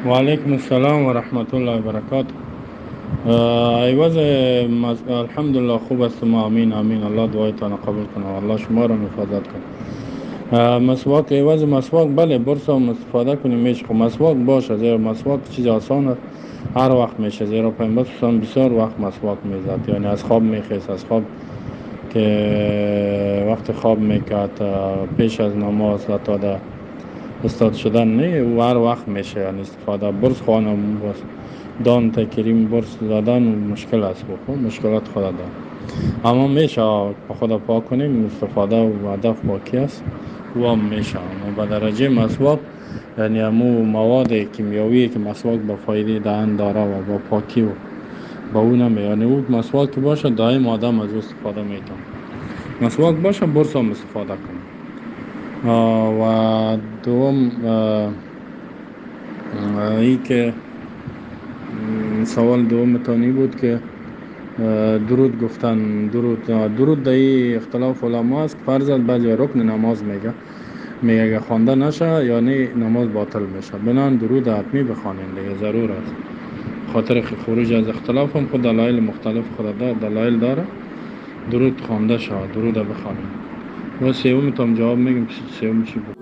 و علیکم السلام و رحمت الله و برکاته. عوض الحمدلله خوب است ما، آمین آمین. الله دعایتان قبول کنه و الله شما را حفاظت کنه. مسواک عوض مسواک، بله برس هم استفاده کنیم میشه. خب مسواک باشه، زیرا مسواک چیز آسان است، هر وقت میشه. زیرا پیامبر بسیار وقت مسواک میزد، یعنی از خواب میخیست، از خواب که وقت خواب میکرد پیش از نماز تا در استاد شدن نه، او هر وقت میشه یعنی استفاده. برس خوانم باز دان تکریم برس زدن مشکل است، خب مشکلات خود داره، اما میشه خود پاک کنیم، استفاده و هدف پاکی است او هم میشه. اما به درجه مسواک، یعنی امو مواد کیمیاوی که مسواک با فایده دهن داره و با پاکی و با او نمی، یعنی او مسواک که باشه دائم آدم از او استفاده میتونه. مسواک باشه برس هم استفاده کنه. و دوم ای که سوال دوم تانی بود که درود گفتن، درود در اختلاف علما است. فرض بعضی رکن نماز میگه اگه خوانده نشه یعنی نماز باطل میشه. بنان درود حتمی بخوانیم دیگه، ضرور است. خاطر خروج از اختلاف هم خود دلایل مختلف خود دلایل داره. درود خوانده شود، درود بخوانیم. و سوم تام جواب میگم که سوم چی بود.